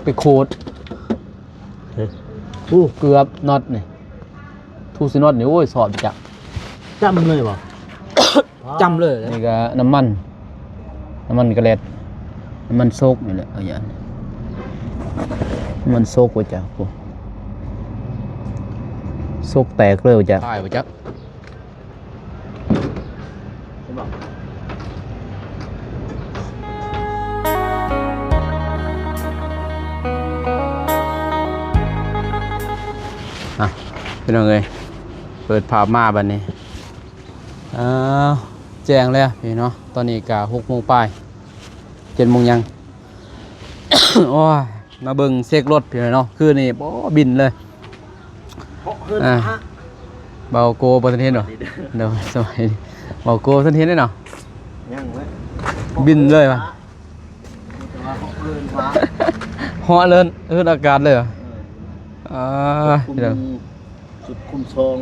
ໄປຂູດ ໂອ້ ເກືອບນັອດນີ້ ທູຊິນັອດນີ້ ໂອ້ຍ ສອດຈັກ ຈ້ຳເລີຍບໍ່? ຈ້ຳເລີຍ. ນີ້ກະນ້ຳມັນ ນ້ຳມັນກະແລັດ ນ້ຳມັນໂຊກນີ້ແຫຼະ ເອົາຢ່າງ ນ້ຳມັນໂຊກວ່າຈັກ ໂອ້ ໂຊກແຕກເລີຍວ່າຈັກ ຕາຍວ່າຈັກ. ອ່ະ ພີ່ນ້ອງເອີຍ ເປີດພາບມາບັດນີ້ ອ້າວ ແຈ້ງແລ້ວພີ່ເນາະ ຕອນນີ້ກະຫົກໂມງປາຍ ເຈັດໂມງຍັງ. ໂອ້ຍ ມາເບິ່ງເຊັກລົດພີ່ນ້ອງເນາະ ຄືນີ້ບໍ່ບິນເລີຍ ເພາະເຮືອນ ອ່າ ພະ ເບົາໂກບໍ່ທັນເຫັນເນາະ ໂດຍ ສະບາຍດີ ເບົາໂກບໍ່ທັນເຫັນເດ້ເນາະ ຍັງເລີຍ ບິນເລີຍວ່າ ແຕ່ວ່າເພາະເຮືອນພະ ເຫາະເລີຍ ເຮືອນອາກາດເລີຍ ເອີ ອ່າ ຄວບຄຸມ ເດີ ຈຸດຄຸມສອງ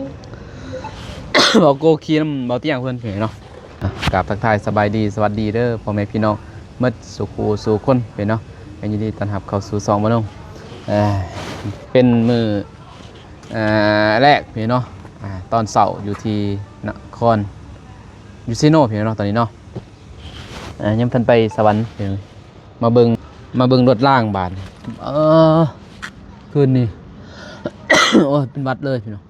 ເບົາໂກຂີ່ນຳເບົາຕຽງເພິ່ນເນາະ. ອ່ະ ກາບທັກທາຍສະບາຍດີ ສະຫວັດດີເດີພໍ່ແມ່ພີ່ນ້ອງໝົດສູ່ຄູ່ສູ່ຄົນເນາະ ກໍຍິນດີຕ້ອນຮັບເຂົ້າສູ່ຊ່ອງບ່າວນົງ ເປັນມື້ ເອີ ແລກເນາະ ອ່າ ຕອນເຊົ້າຢູ່ທີ່ນະຄອນ ຢູ່ເຊໂນເນາະ ຕອນນີ້ເນາະ ອ່າ ຍັງບໍ່ທັນໄປສະຫວັນ ມາເບິ່ງ ມາເບິ່ງລົດລ້າງບາດ ເອີ ຄືນນີ້ ໂອ້ຍ ເປັນຫວັດເລີຍພີ່ນ້ອງ.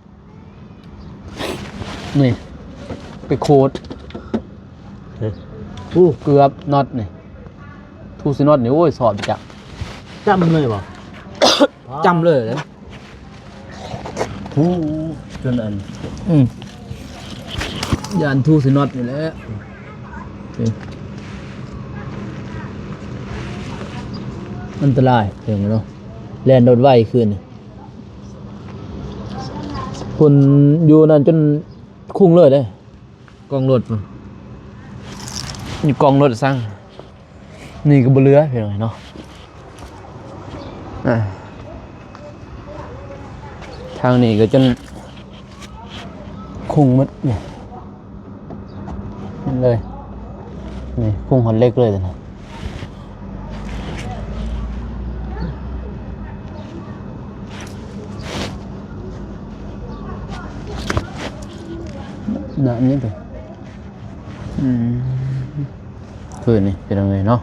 ນີ້ ໄປຂູດ ໂອ້ ເກືອບນັອດນີ້ ທູຊິນັອດນີ້ ໂອ້ຍ ສອດຈັກ ຈ້ຳເລີຍບໍ່? ຈ້ຳເລີຍເດ້ ໂອ້ ຈົນອັນ ອືມ ຢ້ານທູຊິນັອດນີ້ແຫຼະ ອັນຕະລາຍເຖິງເນາະ ແລ່ນລົດໄວຄືນນີ້ ຄົນຢູ່ນັ້ນຈົນຄຸງເລີຍເດ້ ກ້ອງລົດ ຢູ່ກ້ອງລົດຊັ້ນ ນີ້ກໍບໍ່ເຫຼືອພີ່ນ້ອງເນາະ ອ່າ ທາງນີ້ກໍຈົນຄຸງໝົດນີ້ ເລີຍ ນີ້ຄຸງຮອດເຫຼັກເລີຍຕອນນີ້ ນະ ອັນນີ້ເດ ອືມ ຄືນີ້ເປັນຈັ່ງໃດເນາະ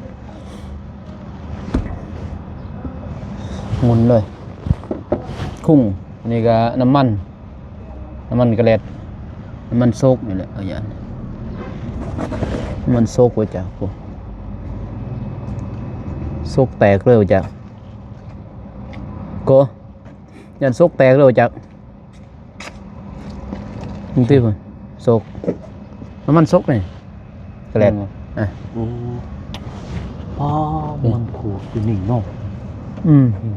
ໝຸນເລີຍ ຄຸງ ອັນນີ້ກໍນ້ຳມັນ ນ້ຳມັນກະແລັດ ນ້ຳມັນໂຊກນີ້ແຫຼະ ເອົາຢ່າງ ນ້ຳມັນໂຊກວ່າຈັກ ໂອ້ ໂຊກແຕກເລີຍວ່າຈັກ ກໍ ຢ້ານໂຊກແຕກເລີຍວ່າຈັກ ເບິ່ງຕິ ໂຊກ ນ້ຳມັນໂຊກນີ້ ກະແລັດ ແມ່ນບໍ່? ອ່າ ໂອ້ ປ້າ ມັນຂູດຢູ່ນີ້ເນາະ ອືມ ອືມ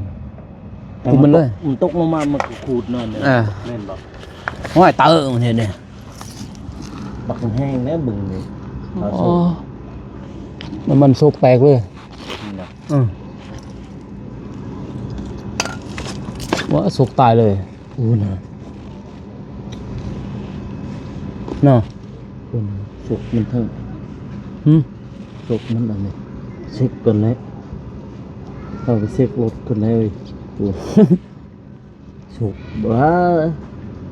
ແຕ່ມັນຕົກ ມັນຕົກລົງມາ ມັນກໍຂູດນັ້ນແຫຼະ ອ່າ ແມ່ນບໍ່? ໂອ້ຍ ເຕີມັນເຮັດນີ້ ບັກແຮງແລ້ວເບິ່ງນີ້ ໂອ້ ນ້ຳມັນໂຊກແຕກເລີຍ ນີ້ນະ ອືມ ວ່າໂຊກຕາຍເລີຍ ໂອ້ນະ ເນາະ ເບິ່ງ ໂຊກມັນເຖິງ ຫື ໂຊກມັນອັນນີ້ ເຊັກກ່ອນແຫຼະ ເອົາໄປເຊັກລົດກ່ອນແຫຼະເອີຍ ໂອ້ ໂຊກ ວ້າ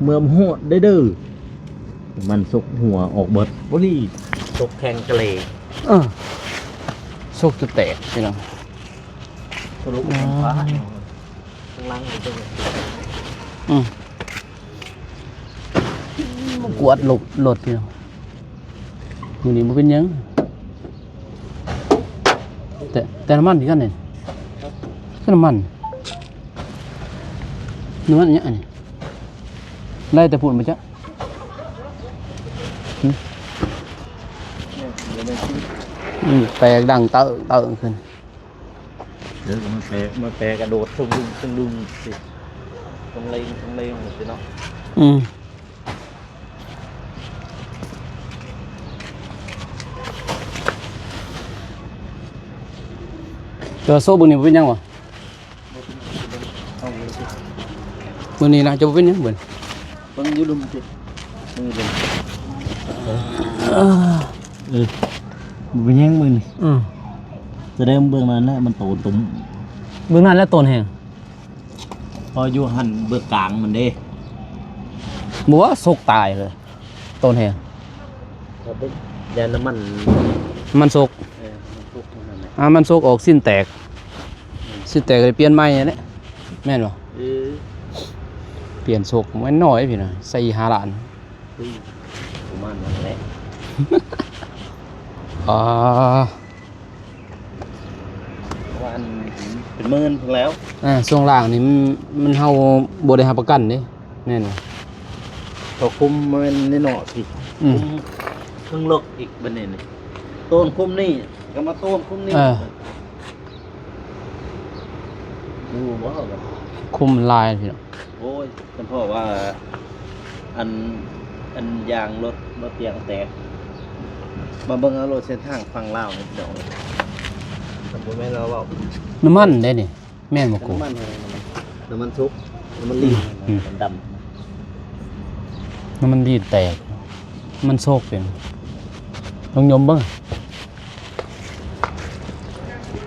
ເມືອມາຮອດເດີ ມັນໂຊກຫົວອອກເບິດ ບໍ່ນີ້ ໂຊກແຂ້ງກະເລ ເອີ ໂຊກຈະແຕກພີ່ນ້ອງ ສະຫຼຸບມັນຟ້າ ຂ້າງຫຼັງມັນເປັນ ອືມ ກວດລົດ ລົດພີ່ນ້ອງ ມື້ນີ້ບໍ່ເປັນຫຍັງ ແຕ່ ແຕ່ນ້ຳມັນຄືກັນນີ້ ຄືນ້ຳມັນ ນ້ຳມັນຫຍັງອັນນີ້ ໄລ່ແຕ່ພຸ້ນມາຈ້ະ ຫຶ ອືມ ແຕກດັງເຕີເຕີຂຶ້ນ. ເດີ ມາແປ ມາແປກະໂດດ ເທິງລຶ້ງ ເທິງດຶງຊິ ເທິງເລັງ ເທິງເລັງຊິເນາະ ອືມ ແຕ່ວ່າໂຊບເບິ່ງນີ້ບໍ່ເປັນຫຍັງຫວາ? ເບິ່ງນີ້ນະ ຈະບໍ່ເປັນຫຍັງເບິ່ງ ເບິ່ງຢູ່ລຸ່ມຊິ ເບິ່ງຢູ່ລຸ່ມ ເອີ ບໍ່ເປັນຫຍັງເບິ່ງນີ້ ອືມ ສະແດງເບິ່ງນັ້ນແຫຼະ ມັນໂຕຕຸ່ມ ເບິ່ງນັ້ນແຫຼະຕົ້ນແຮງ ພໍຢູ່ຫັ້ນເບິ່ງກາງມັນເດ້ ບໍ່ວ່າສົກຕາຍເລີຍ ຕົ້ນແຮງ ກໍເປັນ ຢ້ານນ້ຳມັນ ນ້ຳມັນສົກ ເອີ ນ້ຳມັນສົກນັ້ນແຫຼະ ອ່າ ມັນສົກອອກ ຊີ້ນແຕກ ອືມ ຊີ້ນແຕກກໍໄດ້ປ່ຽນໃໝ່ຫັ້ນແຫຼະ ແມ່ນບໍ່? ເອີ ປ່ຽນສົກມັນນ້ອຍພີ່ນ້ອງ ສີ່ຫ້າລ້ານ ເອີ ປະມານນັ້ນແຫຼະ ອ່າ ວ່າອັນເປັນໝື່ນພຸ້ນແລ້ວ ອ່າ ຊ່ວງລ່າງນີ້ມັນ ມັນ ເຮົາບໍ່ໄດ້ຮັບປະກັນເດ້ ແມ່ນບໍ່? ເຂົາຄຸມແມ່ນນ້ອຍໆ ອືມ ຄຸມເທິງເລິກອີກບັດນີ້ນີ້ ໂຕນຄຸມນີ້ ກໍມາໂຕນຄຸມນີ້ ເອີ ຢູ່ບໍ່? ຄຸມຫຼາຍພີ່ນ້ອງ ໂອ້ຍ ເພາະວ່າອັນ ອັນຢາງລົດ ລົດຢາງແຕກ ມາເບິ່ງເອົາໂລດເສັ້ນທາງຝັ່ງລາວນີ້ພີ່ນ້ອງ ມັນບໍ່ແມ່ນວ່າເວົ້າ ນ້ຳມັນເດ້ນີ້ ແມ່ນບໍ່ກູ? ນ້ຳມັນ ນ້ຳມັນສຸກ ນ້ຳມັນລີນ ອືມ ມັນດຳ ນ້ຳມັນລີນແຕກ ມັນໂຊກເປັນ ລອງຍົມເບິ່ງ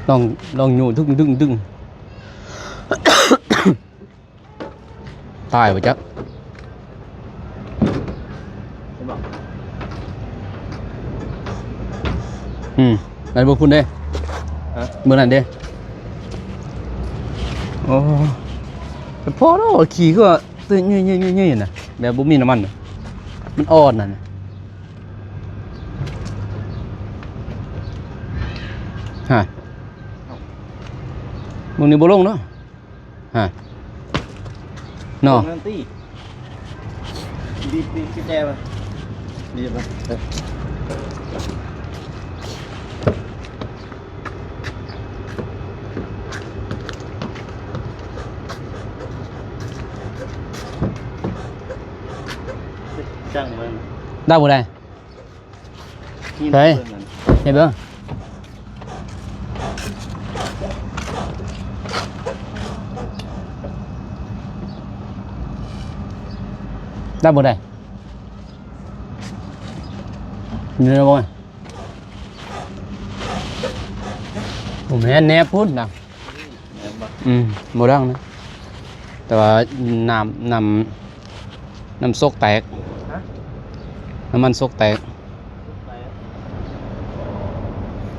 ລອງ ລອງຍູ້ດຶງໆ ຕາຍບໍ່ຈັກ ອືມ ໄດ້ບໍ່ພຸ້ນເດ້ ຮະ ມື້ນັ້ນເດ້ ໂອ້ ແຕ່ພໍແລ້ວ ຂີ່ຄືວ່າ ເຍ ເຍ ເຍ ເຍ ນະ ແບບບໍ່ມີນ້ຳມັນນະ ມັນອ່ອນນະ ຮະ ມື້ນີ້ບໍ່ລົງເນາະ. ຮະ ເນາະ ບີບ ບີບແຈໄວ້ ບີບໄວ້ ຈັ່ງເບິ່ງ ໄດ້ບໍ່ໄດ້? ໃສ່ ເຮັດເບິ່ງ ໄດ້ບໍ່ໄດ້? ຢູ່ໃນບໍ່? ບໍ່ແມ່ນແນບພຸ້ນນະ. ອືມ ບໍ່ດັງນະ ແຕ່ວ່ານ້ຳ ນ້ຳ ນ້ຳສົກແຕກ ຮະ? ນ້ຳມັນສົກແຕກ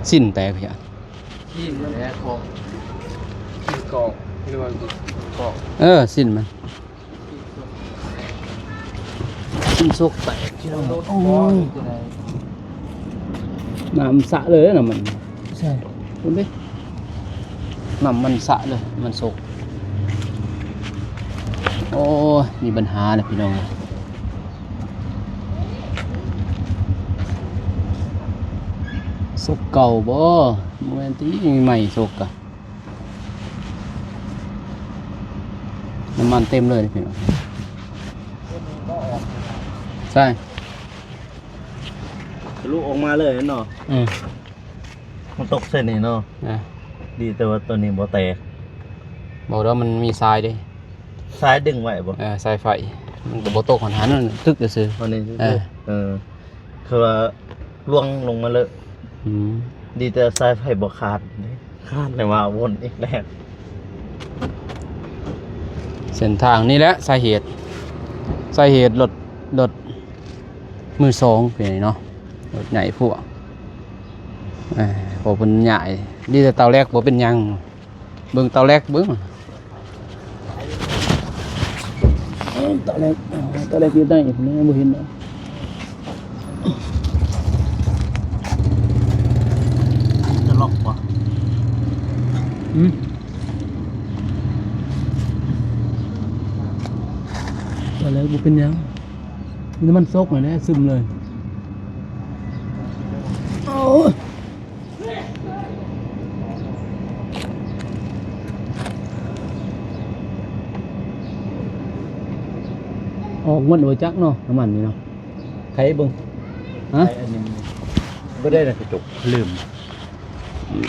ຊີ້ນແຕກ ຊີ້ນມັນແຕກ ຂອງ ຊີ້ນກອງ ຫຼືວ່າກອງ ເອີ ຊີ້ນມັນ ມັນສົກແຕກ ໂອ້ຍ ນ້ຳສະເລີຍ ນ້ຳມັນ ໃຊ່ ເບິ່ງເດ້ ນ້ຳມັນສະເລີຍ ມັນສົກ ໂອ້ຍ ມີບັນຫາແລ້ວພີ່ນ້ອງເອີຍ ສົກເກົ່າບໍ່? ບໍ່ແມ່ນຕິ ມີໃໝ່ສົກກະ ນ້ຳມັນເຕັມເລີຍພີ່ນ້ອງ ໃຊ່ ທະລຸອອກມາເລີຍເນາະ ອືມ ມັນຕົກໃສ່ນີ້ເນາະ ອ່າ ດີແຕ່ວ່າຕົວນີ້ບໍ່ແຕກ ບໍ່ດອກ ມັນມີສາຍເດ້ ສາຍດຶງໄວ້ບໍ່? ເອີ ສາຍໄຟ ມັນກໍບໍ່ຕົກຫັ້ນຫັ້ນ ຕຶກຊື່ໆ ອັນນີ້ ເອີ ຄືວ່າລ່ວງລົງມາເລີຍ ອືມ ດີແຕ່ສາຍໄຟບໍ່ຂາດເດ້ ຂາດແລ້ວວ່າວົນອີກແລ້ວ ເສັ້ນທາງນີ້ແຫຼະສາເຫດ ສາເຫດລົດ ລົດມືສອງເປັນນີ້ເນາະ ລົດໃຫຍ່ພວກ ເອີ ເພາະເພິ່ນຍ້າຍ ດີແຕ່ເຕົາແລັກບໍ່ເປັນຫຍັງ. ເບິ່ງເຕົາແລັກເບິ່ງ ເອີ ເຕົາແລັກ ເຕົາແລັກຢູ່ໃນພຸ້ນ ບໍ່ເຫັນດອກ ຈະລັອກບໍ່? ຫືມ ເຕົາແລັກບໍ່ເປັນຫຍັງ ມີແຕ່ມັນສົກຫັ້ນແຫຼະ ຊຶມເລີຍ ໂອ້ຍ. ອອກໝົດບໍ່ຈັກເນາະ ນ້ຳມັນນີ້ເນາະ ໄຂເບິ່ງ ຮະ ບໍ່ໄດ້ນະ ກະຈົກ ລືມ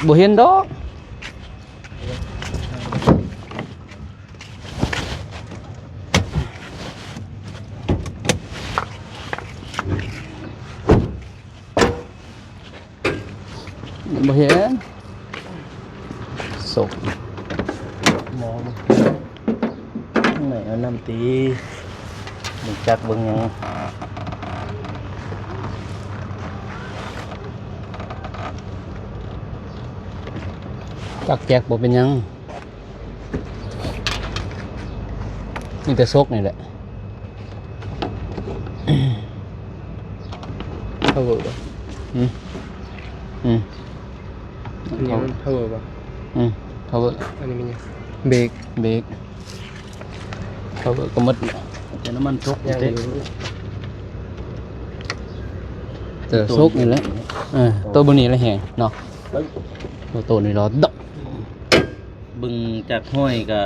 ບໍ່ເຫັນດອກ. ບໍ່ເຫັນ ສົກ ແມ່ນເອົານຳຕິ ເບິ່ງຈັກເບິ່ງຫຍັງ ຈັກແຈັກບໍ່ເປັນຫຍັງ ມີແຕ່ສົກນີ້ແຫຼະ. ພາວເວີ ອືມ ອືມ ອັນນີ້ມັນພາວເວີບໍ່? ອືມ ພາວເວີ ອັນນີ້ແມ່ນຫຍັງ? ເບຣກ ເບຣກ ພາວເວີກໍໝົດ ແຕ່ນ້ຳມັນສົກ ຍັງຢູ່ ແຕ່ສົກນີ້ແຫຼະ ເອີ ໂຕ ໂຕເບິ່ງນີ້ລະແຮງເນາະ ໂຕ ໂຕນີ້ລະດອກ. ເບິ່ງຈາກຫ້ອຍກະ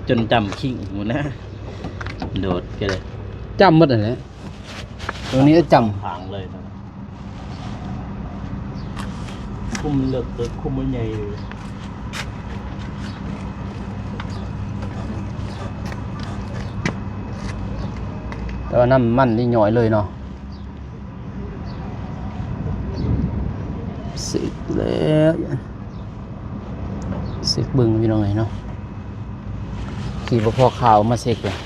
ຈົນຈຳຄີງພຸ້ນນະ ໂດດກະໄດ້ ຈຳໝົດຫັ້ນແຫຼະ ຕົວນີ້ຈຳ ຫາງເລີຍນະ ຄຸມເລິກເລີຍ ຄຸມມັນໃຫຍ່ເລີຍ ແຕ່ວ່ານ້ຳມັນນີ້ຍ້ອຍເລີຍເນາະ. ເຊັກແລ້ວ ເຊັກເບິ່ງພີ່ນ້ອງເອີຍເນາະ ຂີ່ບໍ່ພໍຂ່າວມາເຊັກເລີຍ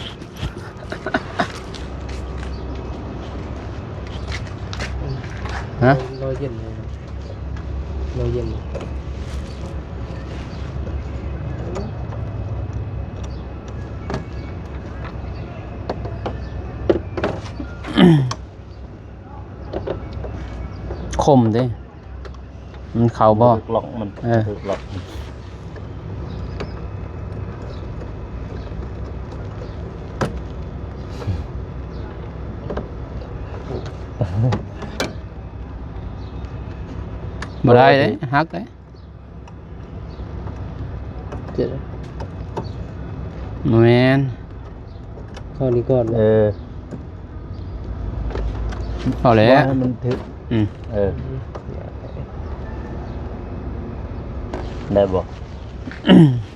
ຮະ ລໍເຢັນເລີຍ ລໍເຢັນ ຄົມເດ້ ມັນເຂົ້າບໍ່? ມັນຖືກລັອກ ມັນ ເອີ ຖືກລັອກ ບໍ່ໄດ້ເດ້ ຫັກເດ້. ບໍ່ແມ່ນ ເຂົ້ານີ້ກ່ອນ ເອີ ເຂົ້າແລ້ວ ບໍ່ໃຫ້ມັນຖືກ ອືມ ເອີ ໄດ້ບໍ່?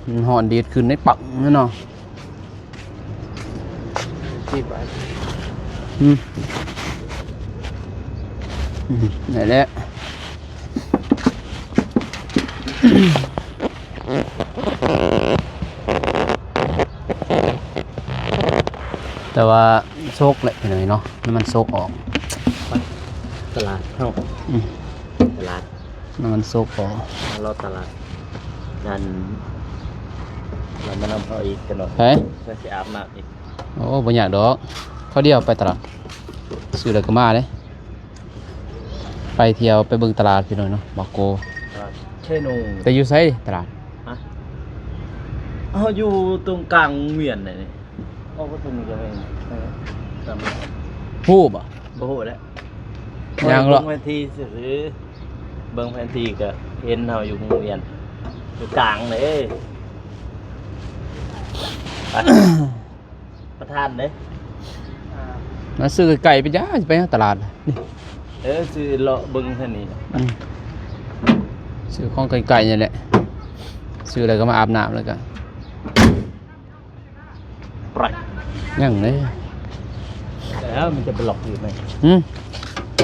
ມັນຮ້ອນດີດຂຶ້ນໃນປັກແມ່ນເນາະ. ອືມ ອືມ ນັ້ນແຫຼະ ແຕ່ວ່າໂຊກແຫຼະ ພີ່ນ້ອງເນາະ ນ້ຳມັນໂຊກອອກ ໄປຕະຫຼາດເຮົາ ອືມ ຕະຫຼາດ ນ້ຳມັນໂຊກພໍ ມາເລາະຕະຫຼາດ ນັ້ນ ລະມານຳເຮົາອີກກັນເນາະ ເອີ ເພື່ອຊິອາບນ້ຳອີກ ໂອ້ ບໍ່ຍາກດອກ ຄາວດຽວໄປຕະຫຼາດ ຊື້ແລ້ວກໍມາເດ້ ໄປທ່ຽວ ໄປເບິ່ງຕະຫຼາດພີ່ນ້ອງເນາະ ບາໂກ ຕະຫຼາດເຊໂນ ແຕ່ຢູ່ໃສຕະຫຼາດ? ຮະ? ເຮົາຢູ່ຕົງກາງວົງວຽນນີ້ ອອກໄປຕົງນີ້ກໍແມ່ນ ເອີ ຕາມ ຮູ້ບໍ່? ບໍ່ຮູ້ແຫຼະ ຍ່າງເລາະ ເບິ່ງແຜນທີ່ຊື່ໆ ເບິ່ງແຜນທີ່ກໍເຫັນເຮົາຢູ່ວົງວຽນ ຢູ່ກາງເດ້ ໄປ ປະທານເດ້ ມາຊື້ໄກ່ໆ ໄປຈ້າ ຊິໄປຫາຕະຫຼາດນີ້ ເອີ ຊື້ເລາະເບິ່ງແຖວນີ້ ອືມ ຊື້ຂອງໄກ່ໆ ນີ້ແຫຼະ ຊື້ແລ້ວກໍມາອາບນ້ຳ ແລ້ວກໍ ໄປ ຍັງເດ້ ແລ້ວມັນຈະໄປລັອກຢູ່ໃນ ຫືມ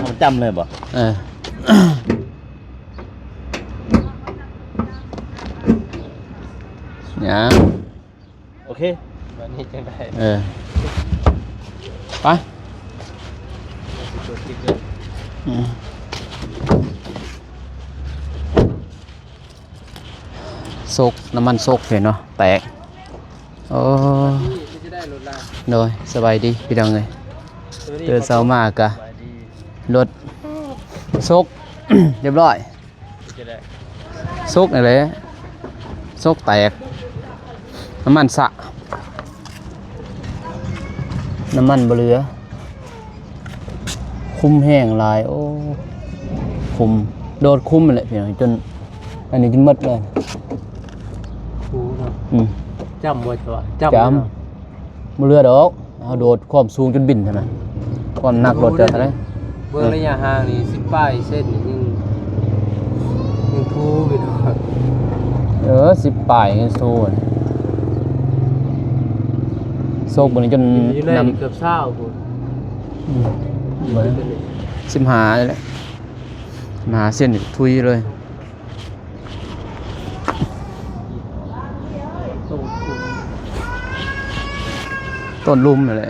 ມັນຈຳເລີຍບໍ່? ເອີ ຍັງ ໂອເຄ ບາດນີ້ຈັ່ງໃດ ເອີ ໄປ ອືມ ໂຊກ ນ້ຳມັນໂຊກເຫັນເນາະ ແຕກ ໂອ້ ໂດຍ ສະບາຍດີພີ່ນ້ອງເອີຍ ຕື່ນເຊົ້າມາກະລົດໂຊກ ຮຽບຮ້ອຍ ໂຊກນີ້ແຫຼະ ໂຊກແຕກ ນ້ຳມັນສະ ນ້ຳມັນບໍ່ເຫຼືອ ຄຸມແຮງຫຼາຍ ໂອ້ ຄຸມ ໂດດຄຸມແຫຼະພີ່ນ້ອງ ຈົນ ອັນນີ້ຈົນໝົດເລີຍ ໂອ້ເນາະ ອືມ ຈຳບໍ່ຊະ ຈຳ ຈຳ ບໍ່ເຫຼືອດອກ ເຮົາໂດດຄວາມສູງຈົນບິນຫັ້ນນະ ຄວາມໜັກລົດຈະເທົ່າໃດ? ເບິ່ງໄລຍະຫ່າງນີ້ ສິບປາຍເຊັນນີ້ ຍັງ ຍັງທູຢູ່ເນາະ ເອີ ສິບປາຍຍັງຊູ ໂຊກມື້ນີ້ຈົນ ຢູ່ໃນ ນຳ ເກືອບຊາວພຸ້ນ ອືມ ສິບຫ້ານີ້ແຫຼະ ສິບຫ້າເຊັນນີ້ທຸຍເລີຍ. ຕົ້ນລຸ່ມຫັ້ນແຫຼະ.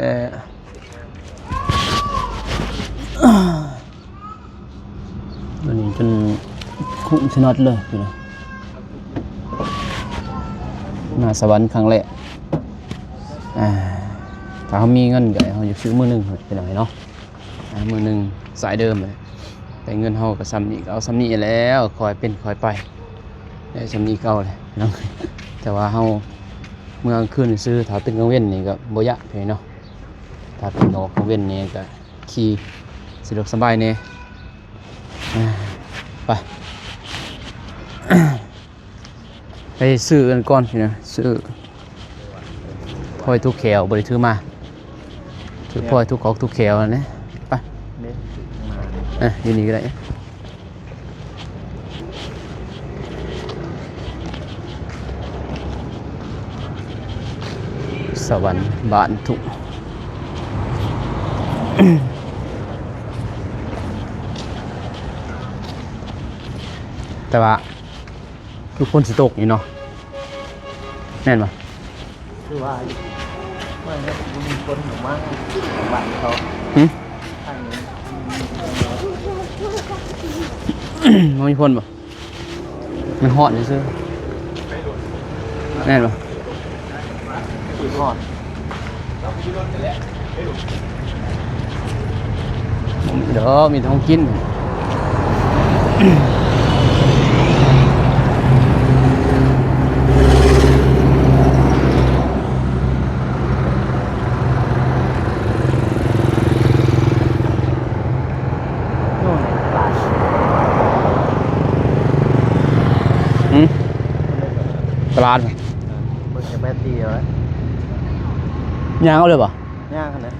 ຕົວນີ້ຈົນຄຸ້ງສະໜອດເລີຍພີ່ນ້ອງ. ມາສະຫວັນຄັ້ງແລກ. ອ່າ ຖ້າເຮົາມີເງິນກໍເຮົາຢາກຊື້ມື້ໜຶ່ງພີ່ນ້ອງເນາະ. ອ່າ ມື້ໜຶ່ງສາຍເດີມແຫຼະ. ແຕ່ເງິນເຮົາກໍສ່ຳນີ້ ກໍເອົາສ່ຳນີ້ແຫຼະ ຄ່ອຍເປັນຄ່ອຍໄປ. ໄດ້ສ່ຳນີ້ເກົ່າແຫຼະພີ່ນ້ອງ. ແຕ່ວ່າເຮົາເມື່ອກາງຄືນຊື່ ຖ້າເປັນກາງເວັນນີ້ກໍບໍ່ຍາກເນາະ. ຖ້າເປັນອອກກາງເວັນນີ້ກໍຂີ່ສະດວກສະບາຍແດ່. ອ່າ ໄປ ໄປຊື້ອັນກ່ອນພີ່ນ້ອງ ຊື້ພອຍຖືກແຂວ ບໍ່ໄດ້ຖືມາ. ຖືພອຍຖືຂອກຖືແຂວນັ້ນແຫຼະ. ໄປ ເອີ ຢູ່ນີ້ກໍໄດ້. ສະຫວັນບ້ານທຸກ ແຕ່ວ່າຄືຝົນຊິຕົກນີ້ເນາະ ແມ່ນບໍ່? ຄືວ່າຢູ່ ມັນກໍບໍ່ມີຄົນອອກມາບ້ານເຂົາ. ຫຶ? ທາງນີ້ ບໍ່ມີຄົນບໍ່? ມັນຮ້ອນຊື່ໆ ແມ່ນບໍ່? ຄືຮ້ອນ. ບໍ່ມີດອກ ມີແຕ່ຂອງກິນ. ຫື? ຕະຫຼາດ ເບິ່ງຈາກແຜນທີ່ແລ້ວ ຍ່າງເອົາເລີຍບໍ່? ຍ່າງຫັ້ນແຫຼະ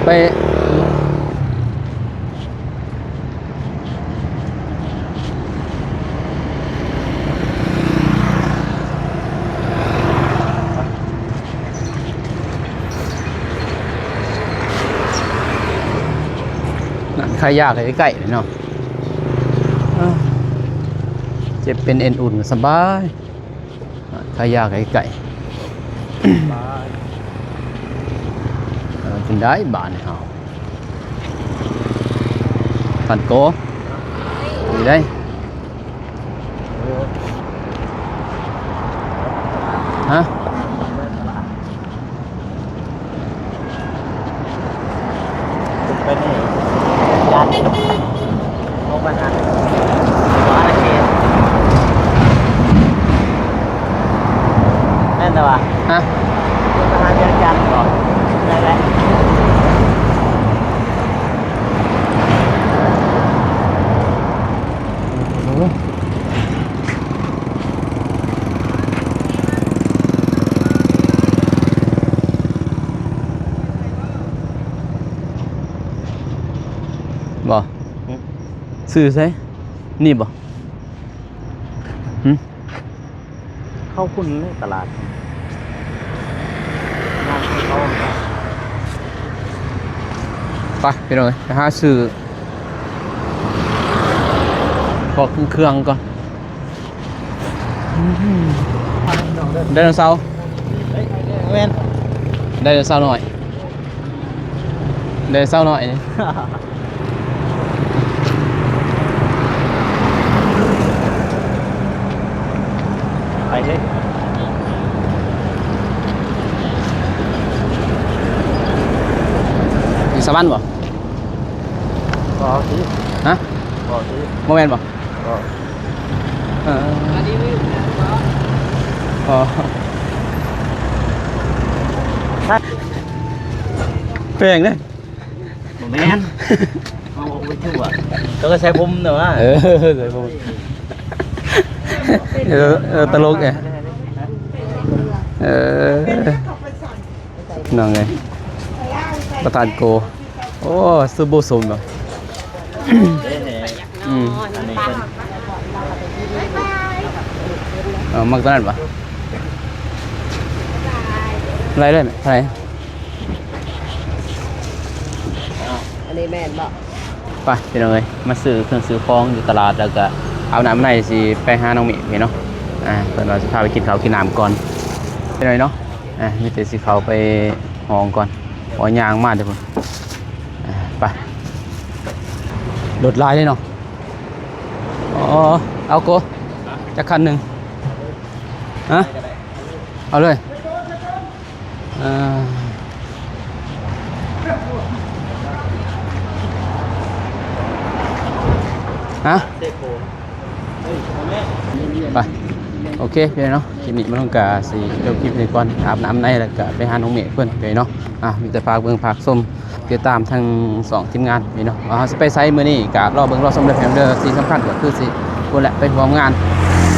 ໄປ ຮ້ານຂາຍຢາໃກ້ໆເນາະ. ເອີ ເຈັບເປັນເອັນອຸ່ນກໍສະບາຍ. ຂາຍຢາໃກ້ໆ ເອີ ເປັນໄດ້ບ້ານເຮົາ ທ່ານໂກ ນີ້ໄດ້ ຮະ? ໄປນີ້ ຢ້ານ ລົງໄປຫາ ແມ່ນແຕ່ວ່າ ຮະ? ລົງໄປຫາວຽງຈັນບໍ່? ໄດ້ແຫຼະ. ບໍ່ ຫຶ? ຊື້ໃສ ນີ້ບໍ່? ຫຶ? ເຂົ້າພຸ້ນເລີຍຕະຫຼາດ ໄປພີ່ນ້ອງເອີຍ ໄປຫາຊື້ ເພາະເຄື່ອງໆກ່ອນ. ໄດໂນເສົາ ແມ່ນ ໄດໂນເສົານ້ອຍ ໄດໂນເສົານ້ອຍນີ້. ໄປເລີຍ ຢູ່ສະຫວັນບໍ່? ບໍ່ຊິ ຮະ? ບໍ່ຊິ ບໍ່ແມ່ນບໍ່? ບໍ່ ເອີ ອໍ ແພງເດ້. ບໍ່ແມ່ນ ເອົາໄປທົ່ວ ເຂົາກໍໃສ່ຜົມແຕ່ວ່າ ເອີ ໃສ່ຜົມ ເອີ ເອີ ຕະຫຼົກເອີ ເອີ ນ້ອງເອີຍ ປະທານໂກ ໂອ້ ຊຸໂບສົມເນາະ ເດ້ ອືມ ອັນນີ້ເພິ່ນ ເອົາ ມັກຕົວນັ້ນບໍ່? ໄລ່ເລີຍ ເທົ່າໃດ? ອັນນີ້ແມ່ນບໍ່? ໄປພີ່ນ້ອງເອີຍ ມາຊື້ເຄື່ອງຊື້ຂອງຢູ່ຕະຫຼາດ ແລ້ວກະອາບນ້ຳອາບໃນ ຊິໄປຫານ້ອງເມກພີ່ນ້ອງເນາະ. ອ່າ ເພິ່ນວ່າຊິພາໄປກິນເຂົ້າກິນນ້ຳກ່ອນພີ່ນ້ອງເອີຍເນາະ. ອ່າ ມີແຕ່ຊິເຂົ້າໄປຫ້ອງກ່ອນ ເພາະວ່າຍ່າງມາແຕ່ພຸ້ນ. ອ່າ ໄປ ລົດຫຼາຍເດ້ເນາະ. ອໍ ເອົາໂກ ຈັກຄັນໜຶ່ງ ຮະ ເອົາເລີຍ. ເອີ ຮະ ໄປ ໂອເຄພີ່ນ້ອງເນາະ. ຄລິບນີ້ມາລົງກະຊິຈົບຄລິບນີ້ກ່ອນ ອາບນ້ຳໃນ ແລ້ວກະໄປຫານ້ອງເມກເພິ່ນພີ່ນ້ອງເນາະ. ອ່າ ມີແຕ່ຝາກເບິ່ງຝາກຊົມ ຕິດຕາມທັງສອງທີມງານນີ້ເນາະ ວ່າເຮົາຊິໄປໃສມື້ນີ້ ກະລໍເບິ່ງລໍຊົມເດີພີ່ນ້ອງເດີ. ທີ່ສຳຄັນກໍຄືຊິພຸ້ນແຫຼະ ໄປຮ່ວມງານ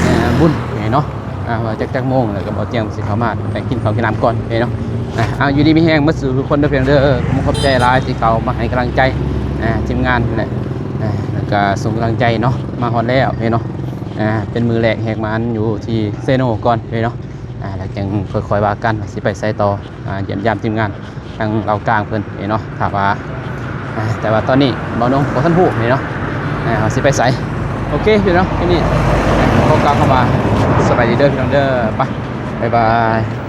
ເອີ ບຸນນີ້ເນາະ. ອ່າ ວ່າຈັກ ຈັກໂມງ ແລ້ວກໍບໍ່ຕຽງຊິເຂົ້າມາ ໄປກິນເຂົ້າກິນນ້ຳກ່ອນເນາະ. ອ່າ ເອົາ ຢູ່ດີມີແຮງໝົດສູ່ທຸກຄົນເດີພີ່ນ້ອງເດີ. ຂອບໃຈຫຼາຍທີ່ເຂົ້າມາໃຫ້ກຳລັງໃຈ ອ່າ ທີມງານແຫຼະ ອ່າ ແລ້ວກໍສົ່ງກຳລັງໃຈເນາະ. ມາຮອດແລ້ວເນາະ ອ່າ ເປັນມື້ແລກແຫກໝານຢູ່ທີ່ເຊໂນກ່ອນເນາະ. ອ່າ ແລ້ວຈັ່ງຄ່ອຍໆວ່າກັນວ່າຊິໄປໃສຕໍ່ ອ່າ ຢ້ຽມຢາມທີມງານທາງລາວກາງເພິ່ນເນາະ ຖ້າວ່າ ອ່າ ແຕ່ວ່າຕອນນີ້ບ່າວນົງບໍ່ທັນຮູ້ເນາະ ອ່າ ວ່າຊິໄປໃສ. ໂອເຄພີ່ນ້ອງ ຄລິບນີ້ຂໍກ່າວຄຳວ່າສະບາຍດີເດີພີ່ນ້ອງເດີ. ໄປ ບາຍບາຍ.